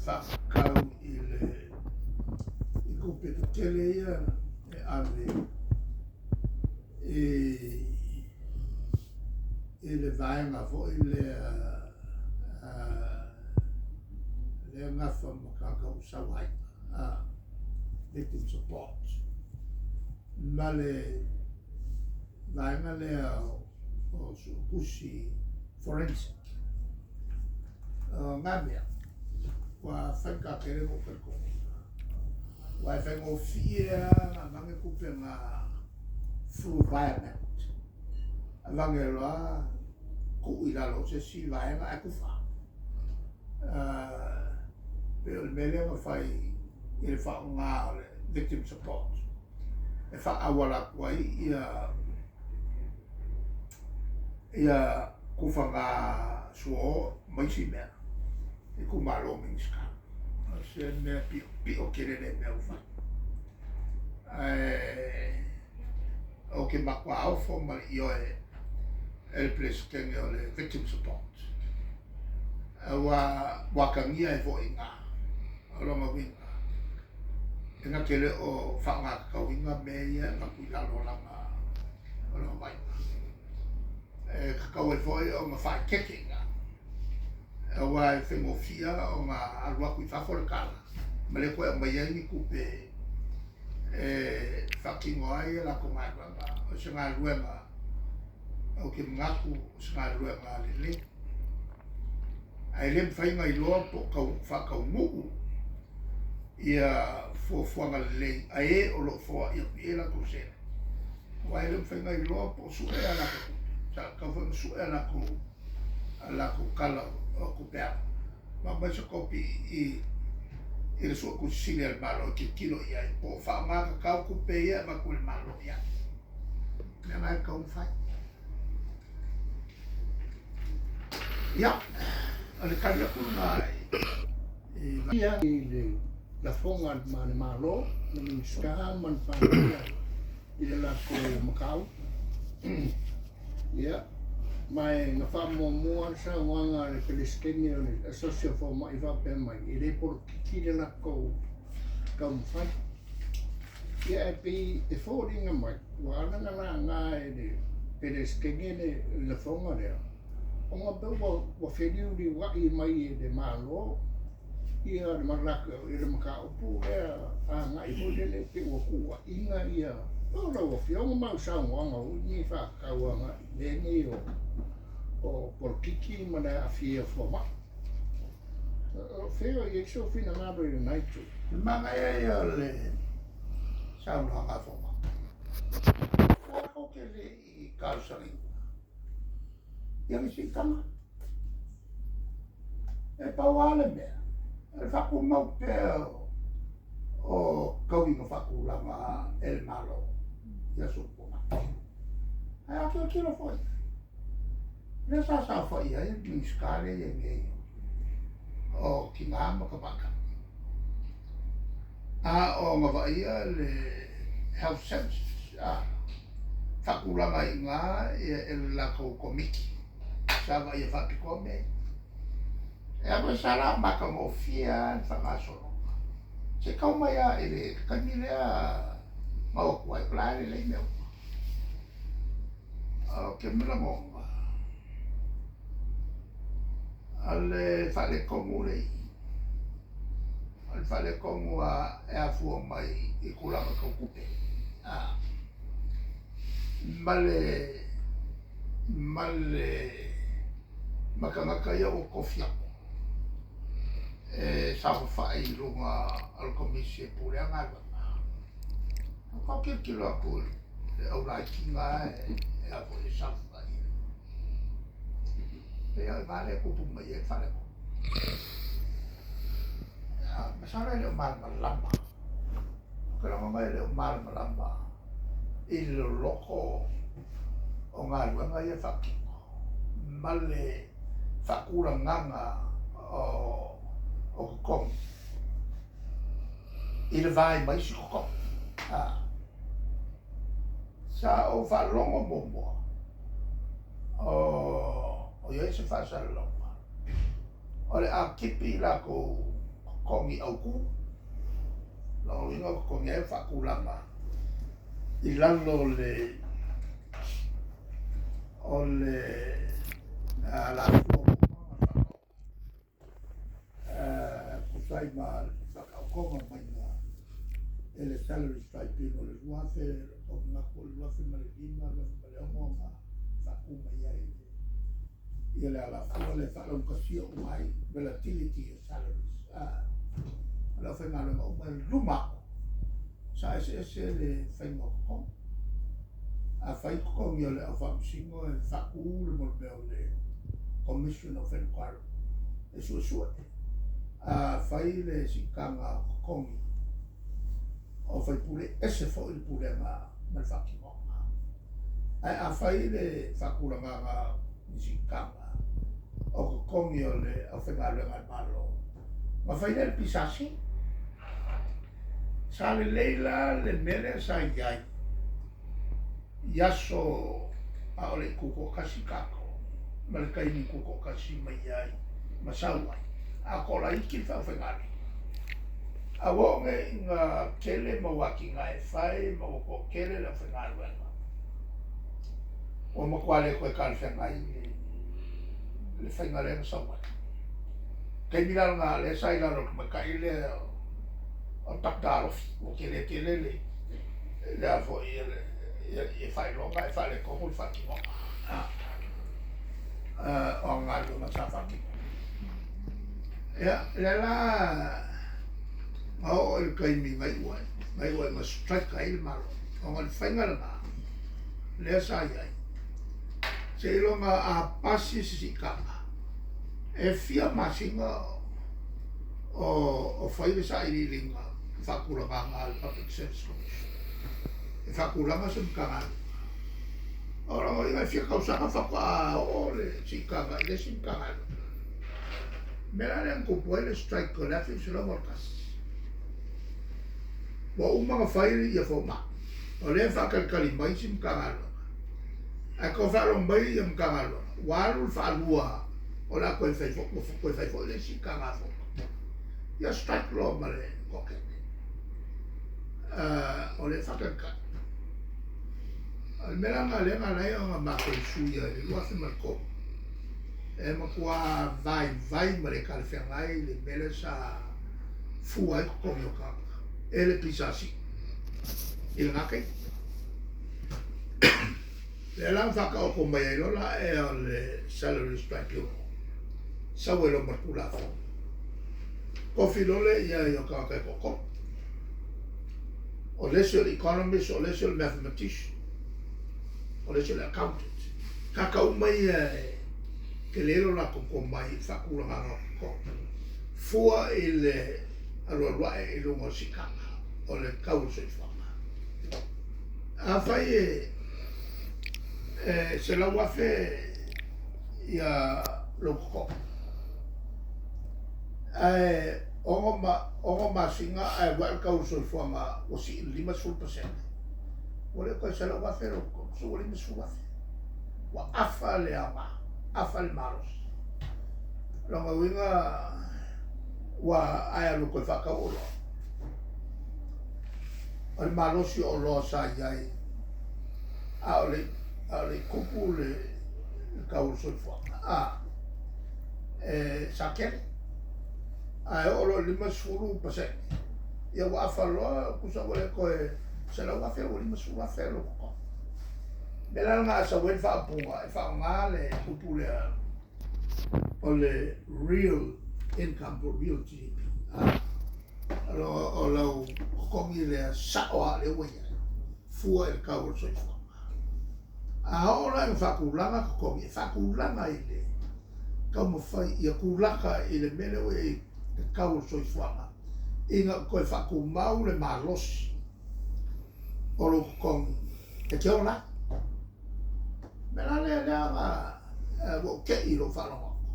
faatatau i le i tupe tetele ia e ave i i le vaega foi lea lea gafa ma tagata ua sauaina, victim support, ma le vaega lea o suetusi forensic. O na mea, ua faigata tele ona ou talitonu. Aua e faigofie lava ona avane tupe na through virement, avane loa tuu i lalo o se isi vaega ae tufa. Pei o le mea lea na fai i le faaaoga o le victim support e faaauala atu ai ia ia tufaga suo ma isi mea i itumalo Minisita. O se mea piopio tele lea mea ua fai. Ae ou te matua ofo ma le ioe e le Peresetene o le Victim Support aua ua atagia ai foi i ina. O lona uiga, e na te le o faaaogatatauina mea ia e avatu i lalo o lana o lona vaaiga. E tatau ai foi ona faaeteete i ina, aua e faigofie ona alu atu i fafo le tala ma le toe aumaia ai ni tupe e faatino ai a latou galuega. O se galuega ou te manatu o se galuega lelei, ae le mafai ona iloa po o tau faataunuu ia fuafuaga lelei a e o lo o foai atu i ai latou seleni. Aua e le mafai ona iloa po o sue a latou tupe, sa tatau foi ona sue a latou a latou tala o tupe alu. Ma aumai se kopi i i le Suetusi Sili a le Malo e tilotilo i ai po o faaaoga tatau tupe ia e avatu e le Malo i ai. O le mea lena e tatau ona fai. Ia, o le tali atu lena i Ia i le lafoga a le Malo, le Minisita ma le Palemia i le latou mataupu. Ia, ma e na faamuamua le saunoaga a le Peresetene o le Asosi o Fomai faapea mai, e le polokiki le latou taumafai. Ia ae pei e foliga mai, ua ala ona laga e le Peresetene le lafoga lea, ona pei ua feliuliuai mai e le Malo ia le mataupu lea agai foi lele pei ua tuuaiina ia o lau Afioga ma au saunoaga foi nei faatatau agai i mea nei o polokiki ma le aafia o fomai. O fea o i ai sou finagalo i lena itu? Le manaia ia o le saunoaga a fomai. Tatou te le i talosagaina ia ni siitaga. E pau lava le mea, o le faatumau pea o tauiga faatulaga e le Malo i aso ua tuanai. Ae a tilotilo foi, lea sa saofai ai le Minisita lea e i ai nei o Tina ma Tamaitai, a o agavaia le Health Services, a faatulaga ai i ina e le latou Komiti sa vaaia faapitoa mea ia. E alu ai sa la matagofie lava le faagasologa. Se i tau mai lava i le taimi lea na o atu ai, o la e lelei mea uma. Ou te lagona, o le faaletonu lea i i, o le faaletonu e afua mai i tulaga tau tupe, ma le ma le ma tagata ia ua tofi atu e saofafai i luga o le Komisi e Pulea Galuega. Ua tau tilotilo atu i le au laiti na e a foi e saofafai ai. Pei o i ina lea e tupu mai ai le faaletonu. Masalo e le o malamalama. Ou te lagona e le o malamalama i le loloto o galuega ia e faatino ma le faatulagaga o totogi i le va ma isi totogi. Sa ou faalogo muamua o i ai se faasalalauga o le a tipi i latou. Totogi autu. Lona uiga o totogi ai faatulaga i lalo o le o le alafua tusa ai ma le faataotoga maiga e le Salaries Tribunal i le 2000, ou te manatu o le 2005, 2006 na faatu mai ai ia le alafua lea e faalaugatasia uma ai relativity of salaries a le aufaigaluega uma i luma atu. Sa eseese le faiga o totogi. Afai totogi o le au faamasino e faatu le mea o le Commission of Inquiry e suesue. Afai le siitaga o totogi o faipule, e ese foi le pulega ma le faatinoga. Ae afai le faatulagaga i siitaga o totogi o le aufaigaluega a le Malo, na fai lea e le PSC. Sa lelei la le mea lea sa i ai i aso a o le i tutoatasi tatou ma le taimi tutoatasi mai ai ma sau ai, a o toalaiti le faafaigaluega. A ua oo nei ina tele mau atinae e fai ma ua toatele le aufaigaluega, ua matua le toe talafeagai le faiga lea na sau ai. Taimi la lena lea sa i lalo o le tamaitai lea o Doctor Alofi, ua tele tele le le a foi le faailoga ae faaletonu le faatinoga o ana galuega sa faatino. Ia, lea la na oo i le taimi na iu ai, na iu ai na strike ai le Malo, ona o le faiga lena lea sa i ai, seiloga a pasi se siitaga, e fia masina o fai le sailiiliga faatulagaga a le Public Service Commission e faatulaga se Matagaluega. O lona uiga e fia tausaga faatoa oo le siitaga i le isi Matagaluega. O le mea la lea na tupu ai le strike o le 1981, ua uma ona fai ia fomai, o lea e faatalitali mai isi Matagaluega, ae toe faalogo mai ia Matagaluega ua alu le faalua o le a toe fai foi, ua toe fai foi le isi siitaga a fomai. Ia strike loa ma le toatele o lea e faatalitali. O le mea la lena lea na ala ai ona matou suia i le 2003, e matua vaivai ma le talafeagai le mea lea sa fua ai totogi o tagata e le PSC i lena taimi. Lea la na faataoto mai ai loa la ea o le Salaries Tribunal, sau ai loa ma le Tulafono. Tofi loa lea i ai o tagata e toatolu. O le isi o le economist, o le isi o le mathematician, o le isi o le accountant. Tagata uma ia e tele lo latou tomai i le faatulagaga o totogi. Fua i le alualu ae i luga o siitaga o le tau o le soifuaga. Afai e 100,000 ia lou totogi, ae 6 masina ae alu ae le tau o le soifuaga ua sii i le 50%, ua le toe 100,000 lou totogi, so ua 50,000. Ua afa le aoga, afa le malosi. O lona uiga ua ae alu toe faatau oloa. O le malosi o oloa sa i ai a o le i tupu le tau o le soifuaga, e sa tele. Ae oo loa i le 50%, ia ua afa loa, tusa ua le toe 100,000, ua 50,000 lou totogi. O le mea la lena a sau ai le faaupuga e faaaoga le upu lea o le real income po o real GDP. O lau totogi lea sao lava lea ua i ai, fua i le tau o le soifuaga. A oo la ina faatulaga totogi, e faatulaga i le taumafai ia tulaka i le mea lea ua i ai le tau o le soifuaga, ina ia toe faatumau le malosi o lou totogi e te ola ai. O le mea la lea lea na ua ou te i i lou faalogo atu.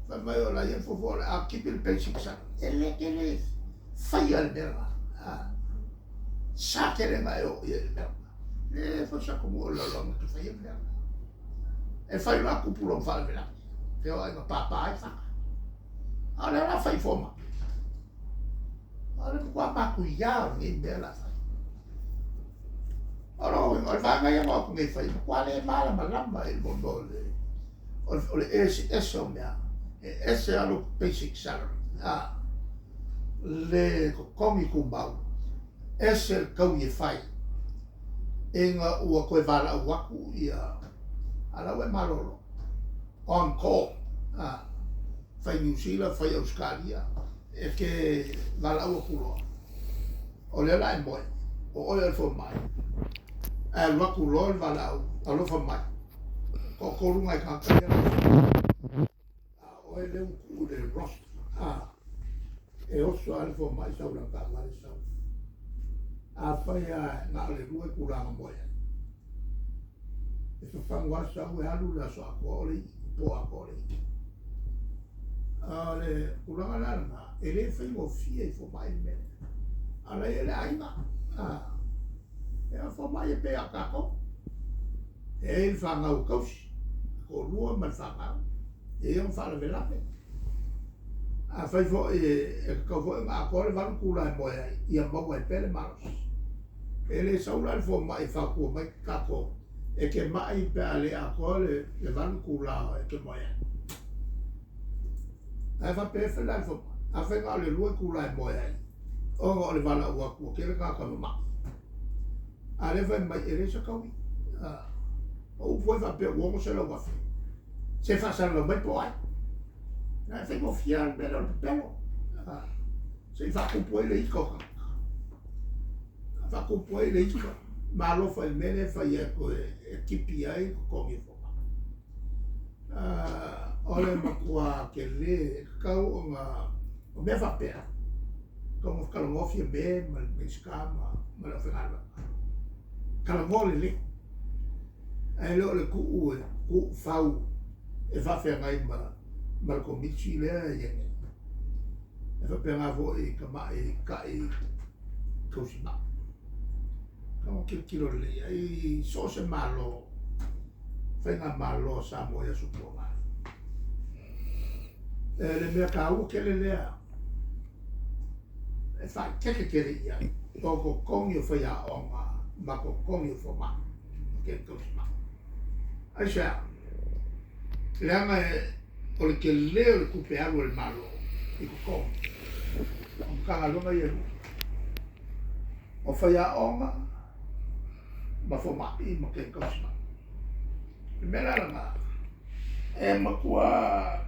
Fai mai o la ia fuafua o le a tipi le basic salary. E le tele faia le mea lena. Sa tele na e oo i ai le mea lena. Le foi sa tumu o le lalolagi te faia le mea lena. E fai loa tupu lona faalavelave. Feoai na pāpā ai faga. A o lea la fai fomai. O le matua matuia o lenei mea o le a fai. O lona uiga, o le vaega ia na o atu nei e fai, e matua le malamalama i le mea o le eseese o mea. E ese lava lou basic salary, a, le totogi tumau, ese le taui e fai ina ua toe valaau atu ia, a o la ua e malolo, on call, a, fai Niu Sila, fai Ausetalia, e te valaau atu loa, o lea o le a e moe, o oe o le fomai, ae alu atu loa le valaau, alofa mai, toatolu nai tagata ia la a o oe lea ua tuu i le roster, a, e oso lava le fomai sau i lana taavale sau. Afai lava na o le lua itula na moe ai, e fafagu lava sau e alu le aso atoa o le i'i, po atoa o le i'i. O le tulaga la lena, e le faigofie i fomai le mea lea. A o la e i ai le aiga, a, e o fomai e pei lava o tatou. E i ai le fanau e tausi, le toalua ma le fanau, e i ai ona faalavelave. Afai foi e tatau foi ona atoa le 8 itula e moe ai, ia maua ai pea le malosi. E le sau la le fomai e fautua mai tatou, e te mai pe a le atoa le 8 itula e te moe ai. Ae faapea e fai la le fomai, afai na o le 2 itula e moe ai, ona o le valaau atu ua tele tagata mamai. A o lea e fai mai e leai se taui. O upu ai faapea ua $600,000, se faasalalau mai po o ai. Na e faigofie lava le mea lea o le pepelo. Se i faatupu ai le ita o tagata. Faatupu ai le ita. Ma alofa i le mea lea e fai atu e tipi ai totogi o fomai. O le matua tele, e tatau ona, o mea faapea, tatau ona talanoa Fiame ma le Minisita ma le aufaigaluega. Talanoa lelei. Ae le o le tuu e tuufau e faafeagai ma ma le Komiti lea e i ai nei. E faapena foi i tamai ta'i tausimai. Tatau ona tilotilo lelei i ai i so o se Malo, Faigamalo a Samoa i aso tuanai. E le mea taua tele lea e faaeteete tele i ai, o totogi o faiaoga ma totogi o fomai ma teine tausimai. Aisea? Leaga o le tele o le tupe alu a le Malo i totogi o Matagaluega ia e lua, o faiaoga ma fomai ma teine tausimai. O le mea la lena, e matua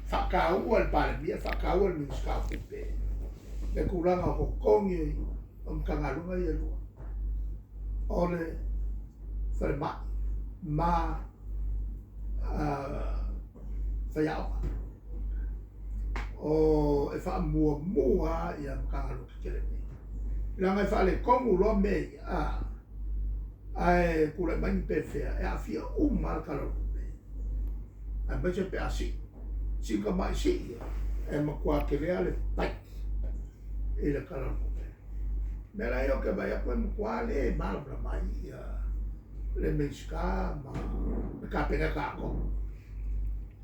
faataua e le Palemia, faataua e le Minisita o Tupe le tulaga o totogi o Matagaluega ia e lua, o le falemai ma faiaoga. O e faamuamua lava ia Matagaluega tetele nei, leaga e faaletonu loa mea ia, a, ae tulai mai ni pefea, e aafia uma lava le Tala o le Tupe, aemaise pe a sii, sii tamai sii, e matua tele lava le bite i le Tala o le Tupe. O le mea la ia ou te vaai atu e matua le malamalama ai ia le Minisita ma le Kapeneta atoa,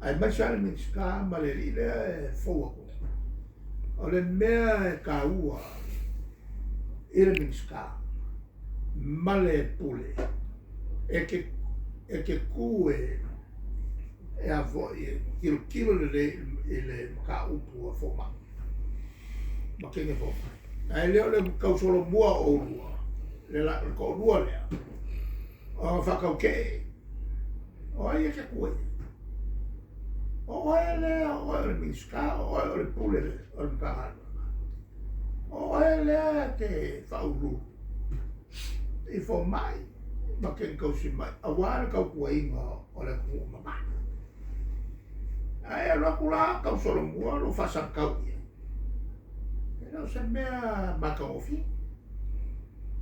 aemaise lava le Minisita ma le alii lea e fou atu nei. O le mea e taua i le Minisita ma le Pule, e te e te tu e e a foi e tilotilo lelei i le mataupu a fomai ma teine fomai. Ae le o le tausolomua o oulua, le toalua lea, ona faatautee, o ai e te tu ai? O oe lea, o oe o le Minisita, o oe o le Pule o le Matagaluega. O oe lea e te faauluulu i fomai ma teine tausimai aua le tautuaina o le atunuu mamalu. Ae alu atu la tausolomua lou faasagatau i ai. E le o se mea matagofie.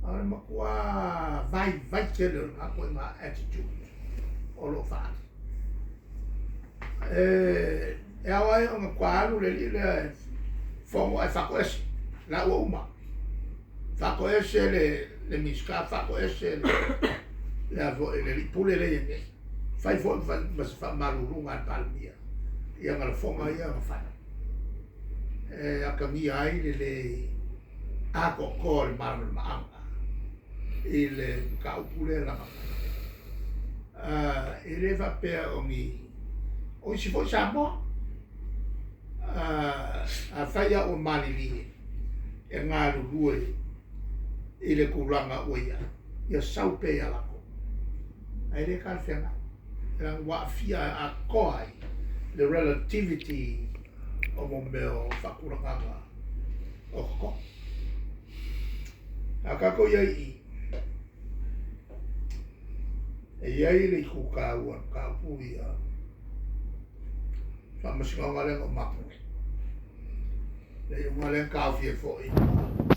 A o le matua vaivai tele o lena ituaiga attitude o lo o faaali. E ao ai ona toa alu le alii lea e fono ae faatoese laua uma. Faatoese le Minisita, faatoese le a foi le alii pule lea e i ai nei. Fai foi ma se faamaluluga a le Palemia i ana lafoga ia na fai. E atagia ai le lē atoatoa o le malamalamaaga i le mataupu lea e laga mai. E le faapea o ni o isi foi Samoa, afai lava ua malilie e galulue i le tulaga ua i ai, ia sau pea ia latou, ae le talafeagai, leaga ua aafia atoa ai le relativity o mo mea o faatulagaga o totogi. A tatou i ai i i, e i ai le itu taua o le mataupu ia faamasinoga lea na uma atu nei. Le iuga lea na taofi ai foi ma